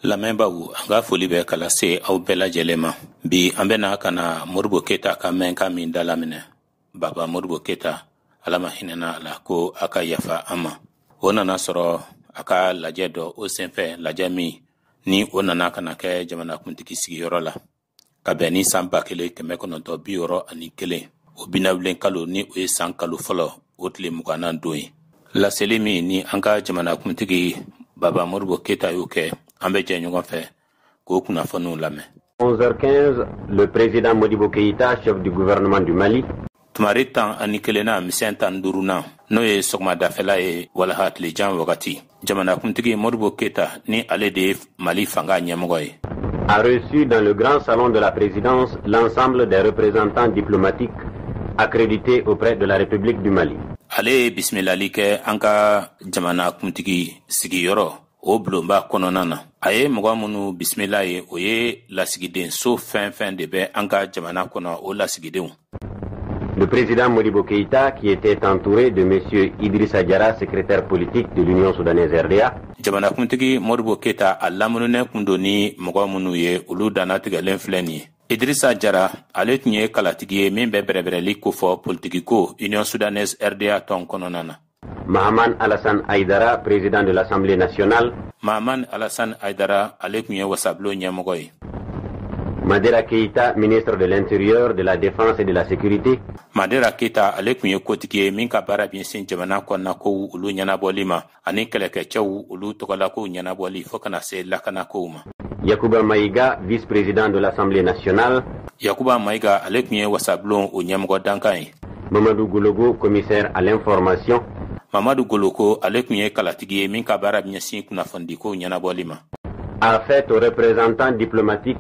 Lamɛnbaaw, an ka foli bɛ ka lase aw bɛɛ lajɛlen ma. Bi, an bɛna ka na Modibo Keyita ka mɛnkan min dalaminɛ, Baba Modibo Keyita, Ala ma hinɛna a la, ko a ka yafa an ma, o nana sɔrɔ a ka lajɛ dɔ o senfɛ, lajɛ min ni o nana ka na kɛ jamanakuntigi sigiyɔrɔ la ka bɛn ni san 1961, o binawulen kalo ni o ye san kalo fɔlɔ, o tile 20nan don ye. Laseli min ni an ka jamanakuntigi Baba Modibo Keyita y'o kɛ, an bɛ jɛ ɲɔgɔn fɛ k'o kunnafoniw lamɛn. 11h15, le président Modibo Keïta, chef du gouvernement du Mali, Tumari 11na misɛn 15nan, n'o ye sɔgɔmadafɛla ye, walaha tilejan wagati, jamanakuntigi Modibo Keyita, ni ale de ye Mali fanga ɲɛmɔgɔ ye, a reçu dans le grand salon de la présidence l'ensemble des représentants diplomatiques accrédités auprès de la République du Mali. Ale ye bisimilali kɛ an ka jamanakuntigi sigiyɔrɔ, o bulonba kɔnɔna na. A ye mɔgɔ minnu bisimila ye, o ye lasigidenso fɛn fɛn de bɛ an ka jamana kɔnɔ, o lasigidenw. Le président Modibo Keïta, qui était entouré de M. Idrissa Diarra, secrétaire politique de l'Union soudanaise RDA, Jamanakuntigi Modibo Keyita, a lamuninen kun don ni mɔgɔ minnu ye, olu dannatigɛlen filɛ nin ye: Idrissa Jara, ale tun ye kalatigi ye min bɛ bɛrɛbɛrɛli kofɔ politikiko Union soudanaise RDA tɔn kɔnɔna na. Mahaman Alassane Aïdara, président de l'Assemblée nationale, Mahaman Alassane Aïdara, ale tun ye wasabulon ɲɛmɔgɔ ye. Madera Keïta, ministre de l'Intérieur, de la Défense et de la Sécurité, Madera Keyita, ale tun ye kotigi ye min ka baara bɛ sin jamana kɔnɔna olu ɲɛnabɔli ma, ani kɛlɛkɛcɛw olu tɔgɔlakow ɲɛnabɔli, fɔɔ kana se lakanakow ma. Yacouba Maïga, vice-président de l'Assemblée nationale, Yakuba Mayiga, ale tun ye wasabulon o ɲɛmɔgɔ dankan ye. Mamadou Gologo, commissaire à l'information, Mamadu Goloko, ale tun ye kalatigi ye min ka baara bɛ ɲɛsin kunnafonidikow ɲɛnabɔli ma, a fait aux représentants diplomatiques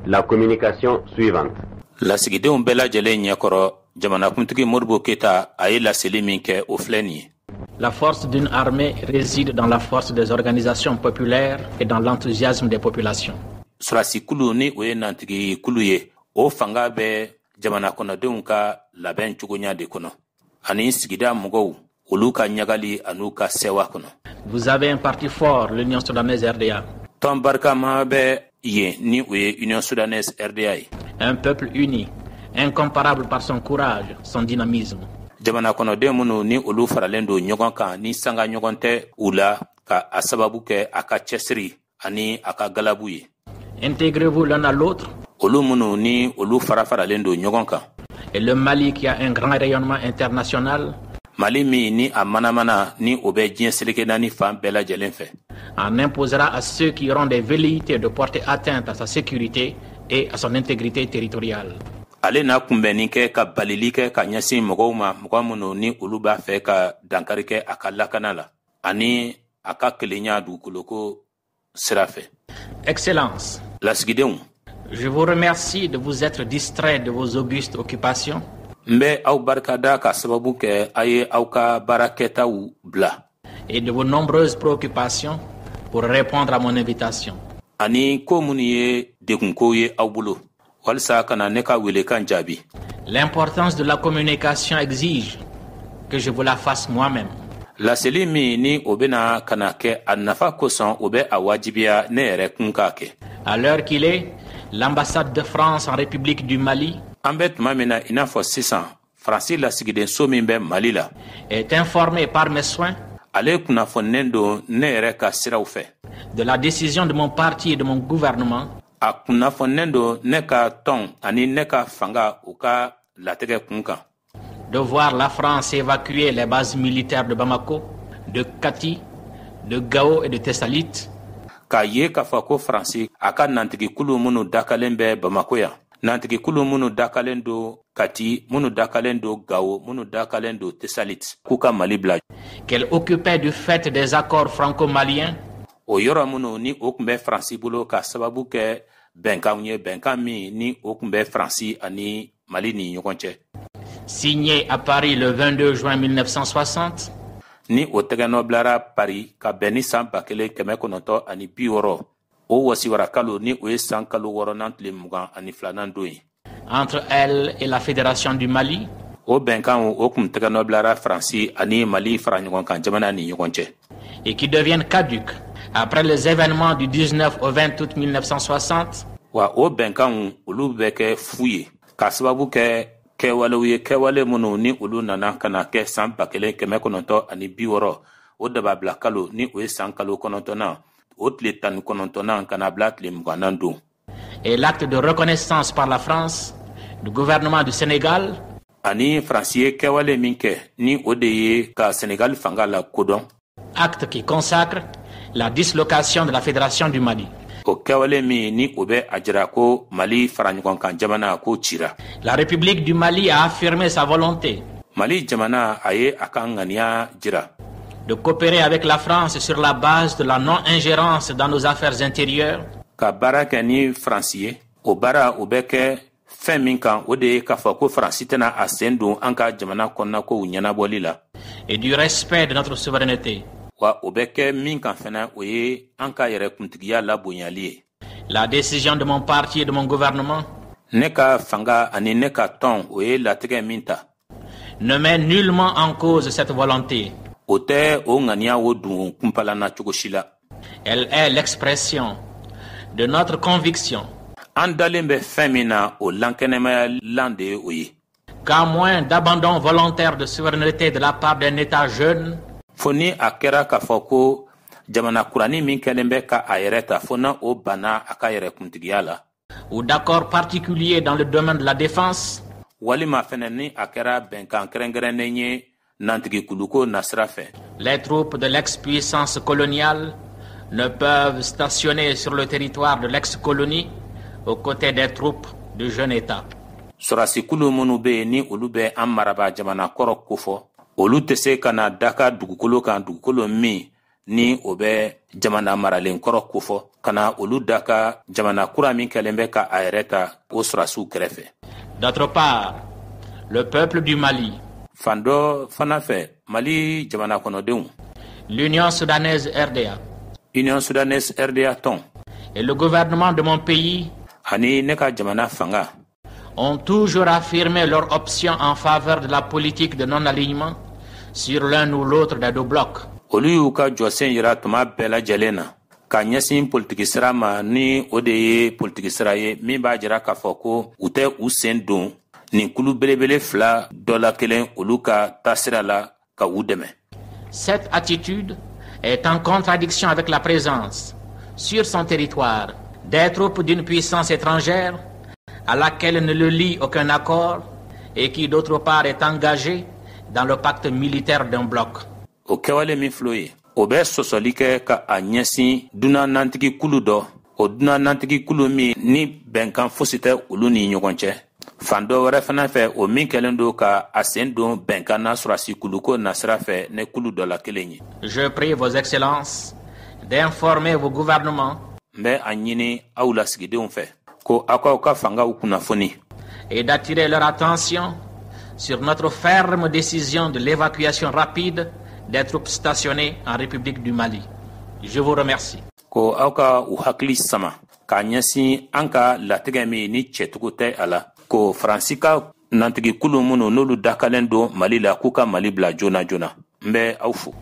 la communication suivante. Lasigidenw bɛɛ lajɛlen ɲɛkɔrɔ, jamanakuntigi Modibo Keyita, a ye laseli min kɛ, o filɛ nin ye. La force d'une armée réside dans la force des organisations populaires et dans l'enthousiasme des populations. Sɔrɔdasikulu, ni o ye nantigikulu ye, o fanga bɛ jamana kɔnɔdenw ka labɛn cogoya de kɔnɔ, ani sigida mɔgɔw olu ka ɲagali an'u ka sɛwa kɔnɔ. Vous avez un parti fort, l'Union soudanaise RDA, Tɔn barikama bɛ yen, ni o ye Union soudanaise RDA ye. un peuple uni, incomparable par son courage, son dynamisme. Jamana kɔnɔden minnu ni olu faralen don ɲɔgɔn kan, ni sanga ɲɔgɔn tɛ u la, ka a sababu kɛ a ka cɛsiri ani a ka galabu ye. Intégrez-vous l'un à l'autre Olu minnu ni olu fara faralen don ɲɔgɔn kan, et le Mali, qui a un grand rayonnement international, Mali min ni a manamana ni o bɛ diɲɛ seleke naani fan bɛɛ lajɛlen fɛ, en imposera à ceux qui auront des velléités de porter atteinte à sa sécurité et à son intégrité territoriale. Ale n'a kunbɛnni kɛ ka balili kɛ ka ɲɛsin mɔgɔw ma, mɔgɔ minnu ni olu b'a fɛ ka dankari kɛ a ka lakana la ani a ka kelenya dugukoloko sira fɛ. Excellence, Lasigidenw, je vous remercie de vous être distrait de vos augustes occupations n bɛ aw barikada ka sababu kɛ a ye aw ka baarakɛtaw bila et de vos nombreuses préoccupations pour répondre à mon invitation. ani ko minnu ye degunkow ye aw bolo, walisa ka na ne ka welekan jaabi. L'importance de la communication exige que je vous la fasse moi-même. Laseli min ni o bena ka na kɛ, a nafa kosɔn, o bɛ a wajibiya ne yɛrɛ kun k'a kɛ. À l'heure qu'il est, l'ambassade de France en République du Mali An bɛ tuma min na i n'a fɔ sisan, Faransi lasigidenso min bɛ Mali la, est informée par mes soins ale kunnafoninen don ne yɛrɛ ka siraw fɛ de la décision de mon parti et de mon gouvernement A kunnafoninen don ne ka tɔn ani ne ka fanga u ka latigɛ kun kan de voir la France évacuer les bases militaires de Bamako, de Kati, de Gao et de Tessalit k'a ye k'a fɔ ko Faransi a ka nantigikulu minnu dakalen bɛ Bamako yan, nantigikulu minnu dakalen don Kati, minnu dakalen don Gawo, minnu dakalen don Tesalit, k'u ka Mali bila, qu'elle occupait du fait des accords franco-maliens o yɔrɔ minnu ni o tun bɛ Faransi bolo ka sababu kɛ bɛnkanw ye, bɛnkan min ni o tun bɛ Faransi ani Mali ni ɲɔgɔn cɛ, signés à Paris le 22 juin 1960, ni o tɛgɛnɔ bilara Pari ka bɛn ni san 1960, o wasiwara kalo, ni o ye san kalo 6nan tile 22nan don ye, entre elle et la Fédération du Mali, O bɛnkan, o kun tɛgɛnɔ bilara Faransi ani Mali fara ɲɔgɔn kan jamana ni ɲɔgɔn cɛ, et qui deviennent caduques Après les événements du 19 au 20 août 1960, Wa o bɛnkanw, olu bɛ kɛ fu ye k'a sababu kɛ kɛwalew ye, kɛwale minnu ni olu nana ka na kɛ san 1960, o dababila kalo, ni o ye san kalo 9nan, o tile 19nan ka na bila tile 20nan don, et l'acte de reconnaissance par la France du gouvernement du Sénégal, ani Faransi ye kɛwale min kɛ, ni o de ye ka Senegali fanga la kodɔn, acte qui consacre la dislocation de la Fédération du Mali. O kɛwale min ni o bɛ a jira ko Mali faraɲɔgɔnkan jamana ko cira. La République du Mali a affirmé sa volonté Mali jamana a ye a ka ŋaniya jira de coopérer avec la France sur la base de la non-ingérence dans nos affaires intérieures ka baara kɛ ni Faransi ye. O baara, o bɛ kɛ fɛn min kan, o de ye k'a fɔ ko Faransi tɛna a sen don an ka jamana kɔnɔnakow ɲɛnabɔli la, et du respect de notre souveraineté. Wa o bɛ kɛ min kan fɛnɛ, o ye an ka yɛrɛkuntigiya labonyali ye. La décision de mon parti et de mon gouvernement Ne ka fanga ani ne ka tɔn, o ye latigɛ min ta, ne met nullement en cause cette volonté. o tɛ o ŋaniya o dun kunpalana cogo si la. Elle est l'expression de notre conviction An dalen bɛ fɛn min na, o lankɛnɛmaya de ye o ye qu'à moins d'abandon volontaire de souveraineté de la part d'un État jeune, fo ni a kɛra k'a fɔ ko jamana kuranin min kɛlen bɛ ka a yɛrɛ ta, fo na o banna a ka yɛrɛkuntigiya la, ou d'accords particuliers dans le domaine de la défense, walima fɛnɛ ni a kɛra bɛnkan kɛrɛnkɛrɛnnen ye nantigi kuluko nasira fɛ, les troupes de l'ex-puissance coloniale ne peuvent stationner sur le territoire de l'ex-colonie aux côtés des troupes du jeune État. Sɔrɔdasikulu minnu bɛ yen, ni olu bɛ an marabaa jamana kɔrɔ kofɔ, olu tɛ se ka na daka dugukolo kan, dugukolo min ni o bɛ jamana maralen kɔrɔ kofɔ, ka na olu daka jamana kura min kɛlen bɛ ka a yɛrɛ ta, o sɔrɔdasiw kɛrɛfɛ. D'autre part, le peuple du Mali, Fan dɔ fana fɛ, Mali jamana kɔnɔdenw, l'Union soudanaise RDA Union soudanaise RDA tɔn, et le gouvernement de mon pays ani ne ka jamana fanga ont toujours affirmé leur option en faveur de la politique de non-alignement sur l'un ou l'autre des deux blocs. Olu y'u ka jɔsen yira tuma bɛɛ lajɛlen na ka ɲɛsin politiki sira ma, ni o de ye politiki sira ye min b'a jira k'a fɔ ko u tɛ u sen don nin kulu belebele fila dɔ la kelen, olu ka taasira la ka u dɛmɛ. Cette attitude est en contradiction avec la présence sur son territoire des troupes d'une puissance étrangère à laquelle ne le lie aucun accord et qui d'autre part est engagée dans le pacte militaire d'un bloc. O kɛwale min filɛ ye, o bɛ sɔsɔli kɛ ka a ɲɛsin dunan nantigi kulu dɔ, o dunan nantigi kulu min ni bɛnkan fosi tɛ olu ni ɲɔgɔn cɛ. Fan dɔ wɛrɛ fana fɛ, o min kɛlen don ka a sen don bɛnkan na sɔrɔdasi kuluko nasira fɛ ne kulu dɔ la kelen ye. Je prie vos excellences d'informer vos gouvernements N bɛ a ɲini aw lasigidenw fɛ ko aw k'aw ka fangaw kunnafoni et d'attirer leur attention sur notre ferme décision de l'évacuation rapide des troupes stationnées en République du Mali. Je vous remercie. ko aw ka u hakili sama k'a ɲɛsin an ka latigɛ min ni cɛcogo tɛ a la, ko Faransi ka nantigikulu minnu n'olu dakalen don Mali la, k'u ka Mali bila joona joona. N bɛ aw fo.